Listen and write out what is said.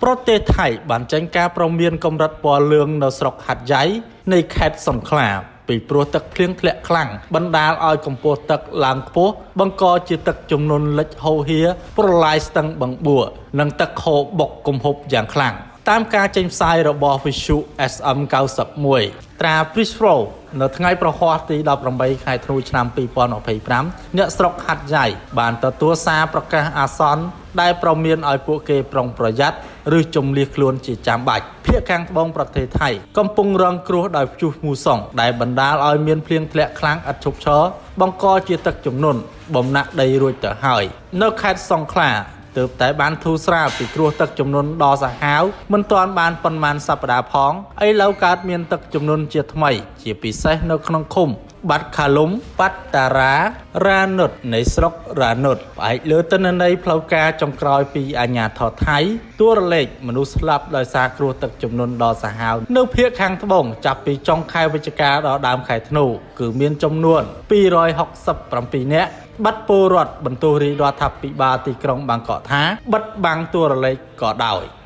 ប្រទេសថៃបានចេញការព្រមានកម្រិតពណ៌លឿងនៅស្រុកហាត់យ៉ៃនៃខេត្តសង្ខ្លាពីព្រោះទឹកភ្លៀងធ្លាក់ខ្លាំងបណ្ដាលឲ្យកម្ពស់ទឹកឡើងខ្ពស់បង្កជាទឹកជំនន់លិចហូរហៀប្រឡាយស្ទឹងបឹងបួនិងទឹកហូរបុកគំហប់យ៉ាងខ្លាំងតាមការចេញផ្សាយរបស់វិទ្យុ SM 91ត្រា Prisfro នៅថ្ងៃប្រហ័សទី18ខែធ្នូឆ្នាំ2025អ្នកស្រុកហាត់យ៉ៃបានទទួលសារប្រកាសអាសន្នដែលប្រមានឲ្យពួកគេប្រុងប្រយ័ត្នឬជំលះខ្លួនជាចាំបាច់ភាគខាងត្បូងប្រទេសថៃកំពុងរងគ្រោះដោយព្យុះមូសុងដែលបណ្ដាលឲ្យមានភ្លៀងធ្លាក់ខ្លាំងឥតឈប់ឈរបង្កជាទឹកជំនន់បំណាក់ដីរួចទៅហើយនៅខេត្តសង្ខ្លាទើបតែបានធូរស្រាលពីគ្រោះទឹកជំនន់ដ៏សាហាវមិនទាន់បានប៉ុន្មានសប្តាហ៍ផងឥឡូវកើតមានទឹកជំនន់ជាថ្មីជាពិសេសនៅក្នុងឃុំបាត់ខាលុំបាត់តារារ៉ានុតនៃស្រុករ៉ានុតផ្អែកលើទិន្នន័យផ្លូវការចុងក្រោយពីអាជ្ញាធរថៃតួលេខមនុស្សស្លាប់ដោយសារគ្រោះទឹកជំនន់ដ៏សាហាវនៅភាគខាងត្បូងចាប់ពីចុងខែវិច្ឆិកាដល់ដើមខែធ្នូគឺមានចំនួន267នាក់បាត់ពលរដ្ឋបន្ទោសរាជរដ្ឋាភិបាលទីក្រុងបាងកកថាបិទបាំងតួលេខក៏ដោយ។